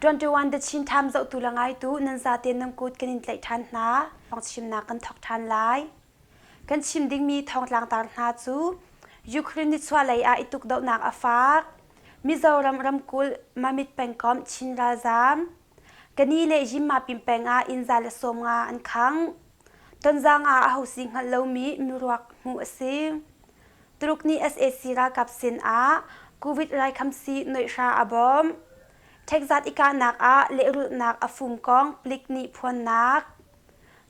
21 The Chin Times zohtu le ngaitu nan zaten nan kut kan in tlaih ṭhan hna. Thawngchimnak kan thawk ṭhan lai. Kan chim dingmi thawngtlangtar hna cu Ukraine nichuahlei ah i tukdohnak a fak, Mizoram ramkulh Mamit pengkomh Chin ralzaam, Kani le Yinmapin peng ah inn 150 an khangh. Tonzang ah ahosi hngalh lomi miruak hmuh a si. Tuluk nih sac ralkap sin ah Covid raikhamsi noihra a bawmh. Ṭhekzat i kahnak ah lehrulhnak a fum kong palik nih phuannak.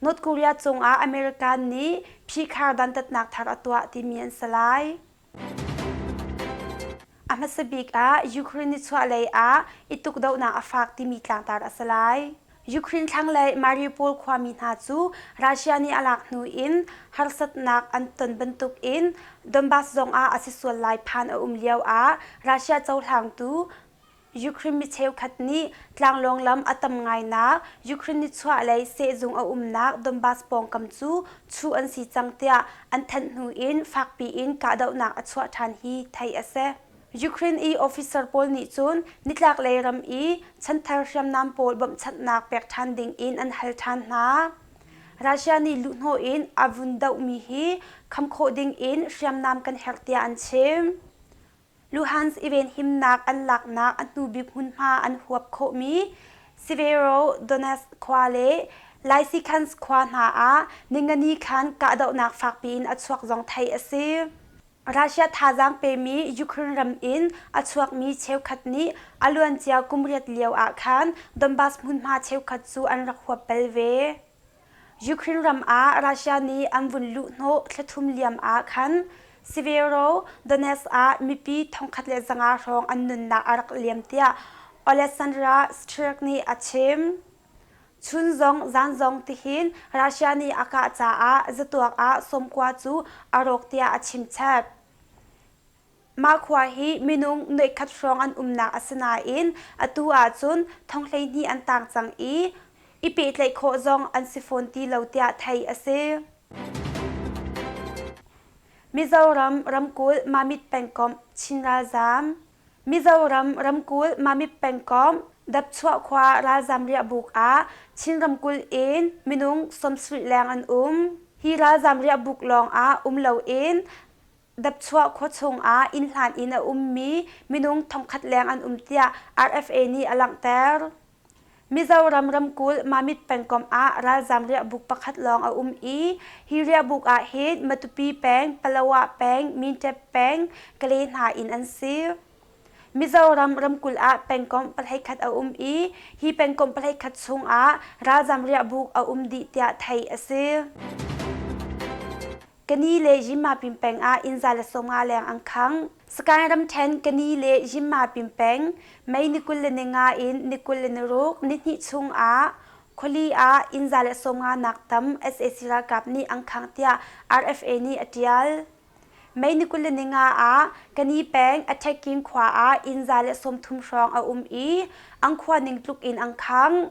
North Korea cungah American nih phihkhar dantatnak thar a tuah timi an si lai. A hmasa bik ah Ukraine nichuahlei ah i tukdohnak a fak timi tlangtar a si lai. Ukraine thlanglei Mariupol khuami hna cu Russia nih a lak hnu in harsatnak an ton bantuk in Donbas zongah a si sual lai phan a um lio ah Russia cohlangtu Ukraine mi cheukhat nih tlanglawng lam a tam ngainak Ukraine nichuahlei sehzung a umnak Donbas pawngkam cu chuh an si cang tiah an thanh hnu in fakpi in kahdohnak a chuah ṭhan hi theih a si. Ukraine i officer pawl nih cun nitlaklei ram i chanthar hriamnam pawl bawmhchanhnak pek ṭhan ding in an hal ṭhan hna. Russia nih luhhnawh in a vun dohmi hi kham khawh ding in hriamnam kan herh tiah an chim. Luhansk i venhimnak an laknak a hnubik hmunhma an huap khawhmi Severodonetsk khua le Lysychansk khua hna ah ningani khan kahdohnak fakpi in a chuak zong theih a si. Russia thazaang pemi Ukraine ram in a chuakmi cheukhat nih a luancia kum riat lio ah khan Donbas hmunhma cheukhat cu an rak huap bal ve. Ukraine ram ah Russia nih an vun luhhnawh thlathum liam ah khan Severodonetsk ah mipi 1,500 hrawng an nunnak a rak liam tiah Oleksandr Striuk nih a chim. Chun zong zan zong tihin Russia nih a kah caah zatuak ah sawmkua cu a rawk tiah a chim chap. Mah khua hi minung nuaikhat hrawng an umnak a si nain atu ahcun thong 12 an tang cang i i pehtlaih khawh zong an si fawn ti lo tiah theih a si. Mizoram ramkulh Mamit pengkomh Chin ralzaam Mizoram ramkulh Mamit pengkomh Dapchuah khua ralzaam riahbuk ah Chin ramkulh in minung 70 leng an um. Hi ralzaam riahbuk lawng ah um loin Dapchuah khua chungah inn hlan in a ummi minung thongkhat leng an um tiah RFA nih a langhter. Mizoram ramkulh Mamit pengkomh ah ralzaam riahbuk pakhat lawng a um i hi riahbuk ah hin Matupi peng, Palawa peng, Mintep peng, Kale hna in an si. Mizoram ramkulh ah pengkomh pahleikhat a um i hi pengkomh pahleikhat chungah ralzaam riahbuk a um dih tiah theih a si. Kani le Yinmapin peng ah inn 150 leng an khangh. Sagaing ramṭhen Kani le Yinmapin peng May ni 25 in ni 26 nihnih chung ah khuali ah inn 150 nak tam sac ralkap nih an khangh tiah RFA nih a ṭial. May ni 25 ah Kani peng Attaking khua ah inn 130 hrawng a um i an khua ning tluk in an khangh.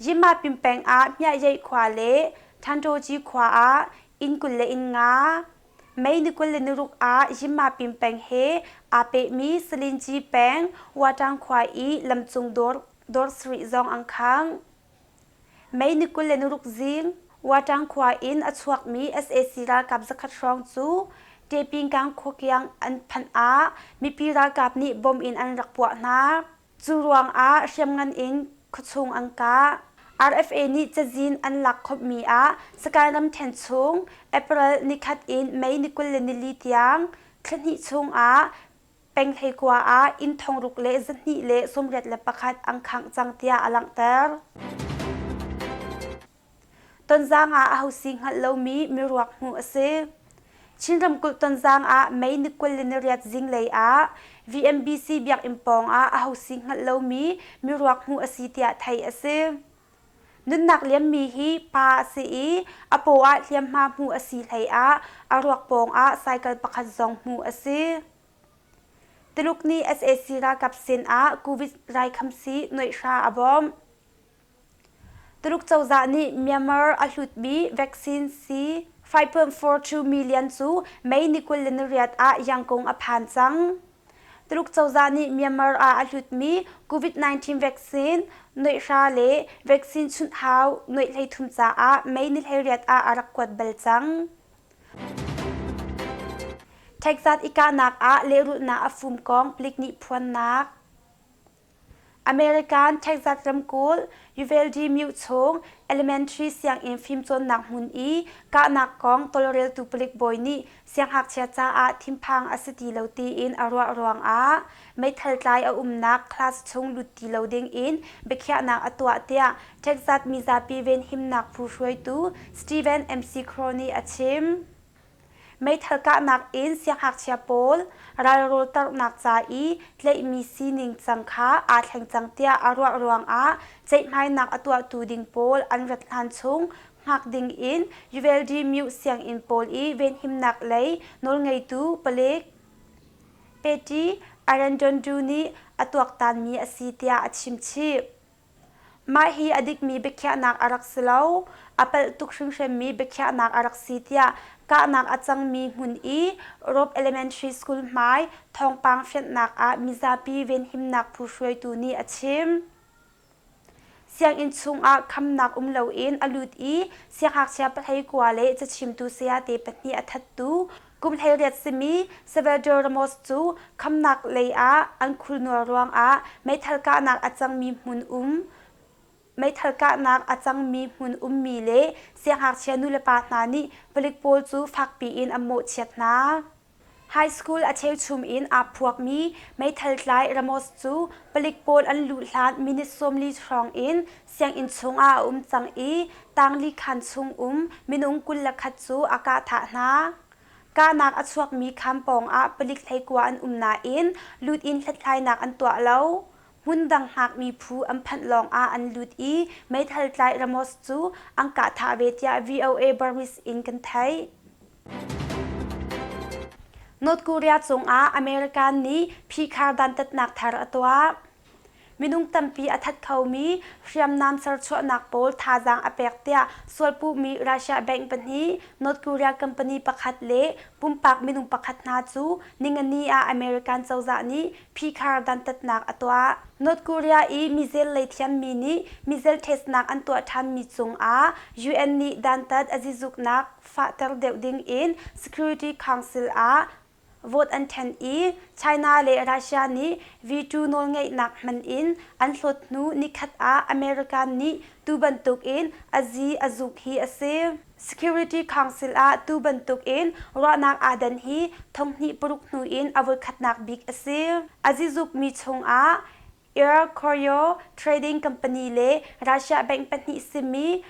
Yinmapin peng ah Hmiahyeih khua le Thanṭawci khua ah inn 20 le inn nga, May ni 26 ah Yinmapin peng he aa pehmi Salinci peng Watang khua i lamcung dawr dawr sarih zong an khangh. May ni 26 zing Watang khua in a chuakmi sac ralkap zakhat hrawng cu Tepingkang khuakiang an phanh ah mipi ralkap nih bom in an rak puah hna. Cu ruangah hriamngan in khuachung an kah. RFA nih cazin an lak khawmhmi ah Sagaing ramṭhen chung April nikhat in May ni 24 tiang thlahnih chungah peng 19 ah inn thongruk le zahnih le 81 an khangh cang tiah a langhter. Tonzang ah ahosi hngalh lomi miruak hmuh a si. Chin ramkulh Tonzang ah May ni 28 zinglei ah VMBC biakinn pawng ah ahosi hngalh lomi miruak hmuh a si tiah theih a si. Nunnak liammi hi pa a si i a paw ah hliamhma hmuh a si hlei ah a ruak pawng ah cycle pakhat zong hmuh a si. Tuluk nih sac ralkap sin ah Covid raikhamsi noihra a bawmh. Tuluk cozah nih Myanmar a hlutmi vaccine sii 5.42 million cu May ni 28 ah Yangon a phan cang. Tuluk cozah nih Myanmar ah a hlutmi COVID-19 vaccine nuaihra le vaccine chunh hau nuaih 13 caah May ni 18 ah a rak kuat bal cang. Texas i kahnak ah lehrulhnak a fum kong palik nih phuannak. American Texas ramkulh Uvalde myo chung elementary sianginn fimcawnnak hmun i kahnak kong tawlreltu palik bawi nih siangngakchia caah thinphang a si ti lo tiin a ruah ruangah meithal tlai a umnak class chung lut ti lo dingin biakhiahnak a tuah tiah Texas mizapi venhimnak phu hruaitu Steven MC Crow nih a chim. Meithal kahnak in siangngakchia pawl ralrawl tarhnak ca i tlaihmi sining cang kha aa thleng cang tiah a ruah ruangah ceihmainak a tuahtu ding pawl an rat hlan chung hngak ding in Uvalde Myo sianginn pawl i venhimnak lei nawlngeitu palik Patty Arredondo nih a tuaktanmi a si tiah a chimchih. Mah hi a dikmi biakhiahnak a rak si lo, a palh tuk hringhranmi biakhiahnak a rak si tiah kahnak a cangmi hmun i Rope Elementary School hmai thawngpang fianhnak ah mizapi venhimnak phu hruaitu nih a chim. Sianginn chungah khamnak um loin a lut i siangngakchia pahlei kua le cachimtu sayate pahnih a thattu Kum 18 simi Salvador Ramos cu khamnak lei ah an khulnuar ruangah meithal kahnak a cangmi hmun um meithal kahnak a cangmi hmun ummi le siangngakchia nulepa hna nih palik pawl cu fakpi in an mawhchiat hna. High school a cheuchum in aa phuakmi meithal tlai Ramos cu palik pawl an luh hlan minute 40 hrawng in sianginn chungah a um cang i tangli khaan chung um minung 21 cu a kah thah hna. Kahnak a chuakmi khaan pawngah palik hleikua an um nain lut in hlathlainak an tuah lo. Hmundang hngakmi phu an phanh lawngah an lut i meithal tlai Ramos cu an kah thah ve tiah VOA Burmese in kan theih. North Korea cungah American nih phihkhar dantatnak thar a tuah. Minung tampi a that khomi hriamnam serchuahnak pawl thazaang a pek tiah sualpuhmi Russia bank pahnih, North Korea company pakhat le pumpak minung pakhat hna cu ningani ah American cozah nih phihkhar dantatnak a tuah. North Korea i missile lei thiammi nih missile testnak an tuah ṭhanmi cungah UN nih dantat a zizuknak fahter deuh dingin Security Council ah vote an ṭhen i China le Russia nih veto nawlngeihnak hman in an hlawt hnu nikhat ah America nih tu bantukin a zi a zuk hi a si. Security Council ah tu bantukin ruahnak aa dan hi thonghnih paruk hnu in a voikhatnak bik a si. A zizukmi chungah Air Koryo Trading Company le Russia bank pahnih simi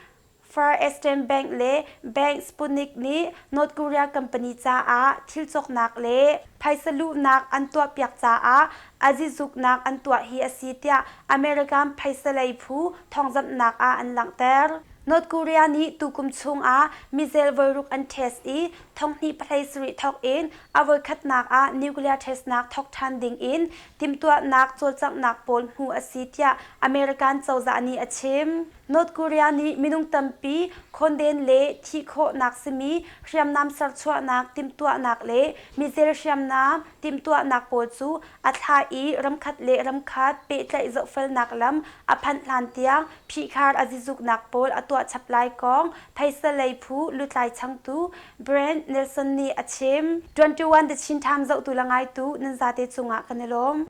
Far Eastern Bank le Bank Sputnik nih North Korea company caah thil cawknak le phaisa luhnak an tuahpiak caah a zizuknak an tuah hi a si tiah American phaisa lei phu thawngzamhnak ah an langhter. North Korea nih tukum chungah missile voiruk an test i thonghnih pahlei sarih thawk in a voikhatnak ah nuclear testnak thawk ṭhan ding in timhtuahnak cawlcanghnak pawl hmuh a si tiah American cozah nih a chim. North Korea nih minung tampi khonden le thih khawhnak simi hriamnam serchuahnak timhtuahnak le missile hriamnam timhtuahnak pawl cu a thlah i ramkhat le ramkhat pehtlaih zohfelnak lam a phanh hlan tiang phihkhar a zizuknak pawl a tuah chap lai kong phaisa lei phu lutlai changtu Brent Nelson nih a chim. 21 The Chin Times zohtu le ngaitu nan zate cungah kan i lawm.